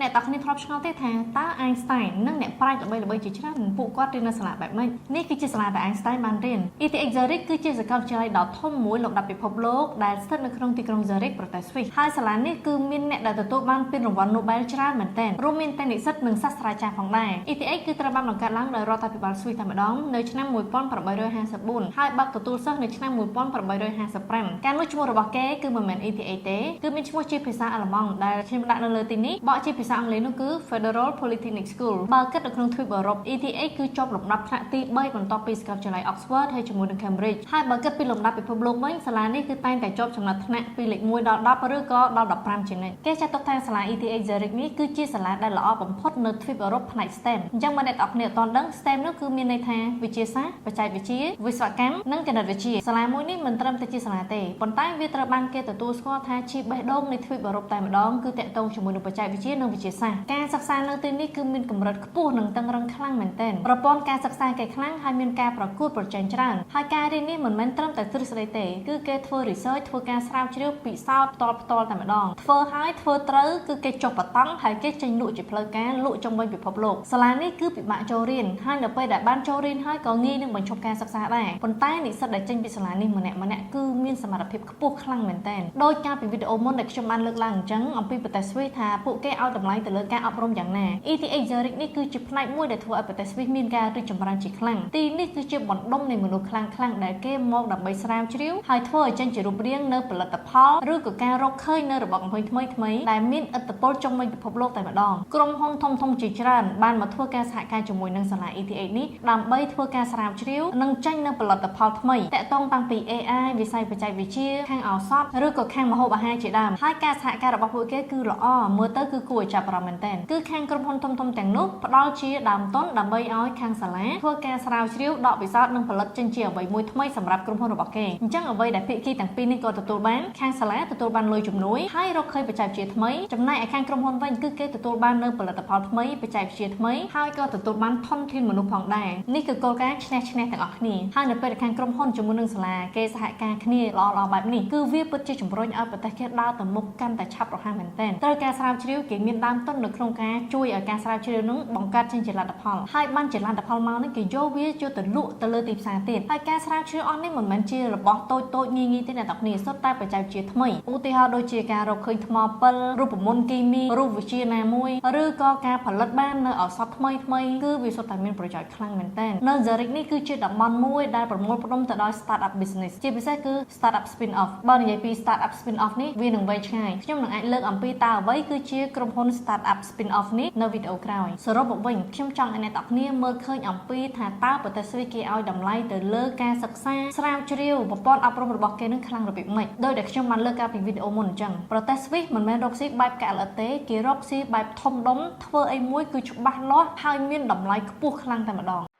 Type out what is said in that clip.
អ្នកទាំងគ្នាធ្លាប់ឆ្ងល់ទេថាតើ Einstein និងអ្នកប្រាជ្ញល្បីៗជាច្រើនពួកគាត់រៀននៅសាលាបែបម៉េចនេះគឺជាសាលាដែល Einstein បានរៀន ETH Zurich គឺជាសាកលវិទ្យាល័យដ៏ធំមួយលំដាប់ពិភពលោកដែលស្ថិតនៅក្នុងទីក្រុង Zurich ប្រទេសស្វីសហើយសាលានេះគឺមានអ្នកដែលទទួលបានពានរង្វាន់ Nobel ច្រើនមែនទែនរួមមានទាំងនិស្សិតនិងសាស្ត្រាចារ្យផងដែរ ETH គឺត្រូវបានបង្កើតឡើងដោយរដ្ឋាភិបាលស្វីសតែម្ដងនៅឆ្នាំ1854ហើយបើកទទួលសិស្សនៅឆ្នាំ1855កាលនោះឈ្មោះរបស់គេគឺមិនមែន ETH ទេគឺមានឈ្មោះជាភាសាអាល្លឺម៉ង់ដែលខ្ញុំដាក់នៅលើទីនេះបកជាភាសាអង់គ្លេសនោះគឺ Federal Polytechnic School បើគិតនៅក្នុងទ្វីបអឺរ៉ុប ETH គឺជាប់លំដាប់ថ្នាក់ទី3បន្ទាប់ពីសាកលវិទ្យាល័យ Oxford ហើយជាមួយនឹង Cambridge ហើយបើគិតពីលំដាប់ពិភពលោកវិញសាលានេះគឺតែងតែជាប់ចំណាត់ថ្នាក់ពីលេខ1ដល់10ឬក៏ដល់15ជានិច្ចគេចាត់ទុកថាសាលា ETH Zurich នេះគឺជាសាលាដែលល្អបំផុតនៅទ្វីបអឺរ៉ុបផ្នែក STEM អញ្ចឹងបើអ្នកទាំងអស់គ្នាអត់ទាន់ដឹង STEM នោះគឺមានន័យថាវិទ្យាសាស្ត្របច្ចេកវិទ្យាវិស្វកម្មនិងគណិតវិទ្យាសាលាមួយនេះមិនត្រឹមតែជាសាលាទេប៉ុន្តែវាត្រូវបានគេទទួលស្គាល់ថាជាបេះដូងនៃទ្វីបអឺរ៉ុបតែម្ដងគឺតាក់ទងជាមួយនឹងបច្ចេកវិទ្យានិងវិទ្យាសាស្ត្រការសិក្សានៅទីនេះគឺមានកម្រិតខ្ពស់និងតឹងរឹងខ្លាំងមែនទែនប្រព័ន្ធការសិក្សាគេខ្លាំងហើយមានការប្រកួតប្រជែងច្រើនហើយការរៀននេះមិនមែនត្រឹមតែទ្រឹស្ដីទេគឺគេធ្វើ research ធ្វើការស្រាវជ្រាវពិសោធន៍ផ្ទាល់ផ្ទាល់តែម្ដងធ្វើហើយធ្វើត្រូវគឺគេចុះបតង់ហើយគេចេញលក់ជាផ្លូវការលក់ជុំវិញពិភពលោកសាលានេះគឺពិបាកចូលរៀនហើយនៅពេលដែលបានចូលរៀនហើយក៏ងាយនឹងបញ្ឈប់ការសិក្សាដែរប៉ុន្តែនិស្សិតដែលចេញពីសាលានេះម្នាក់ម្នាក់គឺមានសមត្ថភាពខ្ពស់ខ្លាំងមែនទែនដោយការពីវីដេអូមុនដែលខ្ញុំបានលើកឡើងអញ្ចឹងអំពីប្រទេសស្វីសថាពួកគេឲ្យតម្លៃទៅលើការអប់រំយ៉ាងណា ETH Zurich នេះគឺជាផ្នែកមួយដែលធ្វើឲ្យប្រទេសស្វីសមានការរីកចម្រើនជាខ្លាំងទីនេះគឺជាបណ្ដុំនៃមនុស្សខ្លាំងៗដែលគេមកដើម្បីស្រាវជ្រាវហើយធ្វើឲ្យចេញជារូបរាងនៅផលិតផលឬក៏ការរកឃើញនៅរបបកំភៃថ្មីថ្មីដែលមានឥទ្ធិពលជុំវិញពិភពលោកតែម្ដងក្រុមហ៊ុនធំៗជាច្រើនបានមកធ្វើការសហការជាមួយនឹងសាលា ETH នេះដើម្បីធ្វើការស្រាវជ្រាវនិងចេញនៅផលិតផលថ្មីតាក់ទងតាំងពី AI វិស័យបច្ចេកវិទ្យាខាងឱសថឬក៏ខាងម្ហូបអាហារជាដើមហើយការសហការរបស់ពួកគេគឺល្អមើលទៅគឺគួរឲ្យចាប់អារម្មណ៍មែនទែនគឺខាងក្រុមហ៊ុនធំៗទាំងនោះផ្ដល់ជាដើមទុនដើម្បីឲ្យខាងសាលាធ្វើការស្រាវជ្រាវដកពិសោធន៍និងផលិតចេញជាអ្វីមួយថ្មីសម្រាប់ក្រុមហ៊ុនរបស់គេអញ្ចឹងអ្វីដែលភាគីទាំងពីរនេះក៏ទទួលបានខាងសាលាទទួលបានលុយជំនួយហើយរកឃើញបច្ចេកវិទ្យាថ្មីចំណែកឯខាងក្រុមហ៊ុនវិញគឺគេទទួលបាននៅផលិតផលថ្មីបច្ចេកវិទ្យាថ្មីហើយក៏ទទួលបានធនធានមនុស្សផងដែរនេះគឺគោលការណ៍ឈ្នះឈ្នះទាំងអស់គ្នាហើយនៅពេលដែលខាងក្រុមហ៊ុនជាមួយនឹងសាលាគេសហការគ្នាល្អៗបែបនេះគឺវាពិតជាជំរុញឲ្យប្រទេសគេដើរទៅមុខកាន់តែឆាប់រហ័សមែនទែនត្រូវការស្រាវជ្រាវគេមានដើមទុននៅក្នុងការជួយឲ្យការស្រាវជ្រាវនោះបង្កើតចេញជាលទ្ធផលហើយបានជាលទ្ធផលមកនេះគេយកវាយកទៅលក់ទៅលើទីផ្សារទៀតហើយការស្រាវជ្រាវអស់នេះមិនមែនជារបស់តូចតូចងាយងាយទេអ្នកទាំងគ្នាសុទ្ធតែបច្ចេកវិទ្យាថ្មីឧទាហរណ៍ដូចជាការរកឃើញថ្មពិលរូបមន្តគីមីរូបវិទ្យាណាមួយឬក៏ការផលិតបាននៅឱសថថ្មីថ្មីគឺវាសុទ្ធតែមានប្រយោជន៍ខ្លាំងមែនទែននៅ Zurich នេះគឺជាតំបន់មួយដែលប្រមូលផ្ដុំទៅដោយ startup business ជាពិសេសគឺ startup spin off បើនិយាយពី startup spin off នេះវានឹងវែងឆ្ងាយខ្ញុំនឹងអាចលើកអំពីតើអ្វីគឺជាក្រុមហ៊ុន startup spin off នេះនៅវីដេអូក្រោយសរុបមកវិញខ្ញុំចង់ឲ្យអ្នកទាំងគ្នាមើលឃើញអំពីថាតើប្រទេសស្វីសគេឲ្យតម្លៃទៅលើការសិក្សាស្រាវជ្រាវប្រព័ន្ធអប់រំរបស់គេនឹងខ្លាំងរបៀបម៉េចដោយដែលខ្ញុំបានលើកកាលពីវីដេអូមុនអញ្ចឹងប្រទេសស្វីសមិនមែនរកស៊ីបែបកាក់ល្អិតទេគេរកស៊ីបែបធំដុំធ្វើអីមួយគឺច្បាស់លាស់ហើយមានតម្លៃខ្ពស់ខ្លាំងតែម្ដង។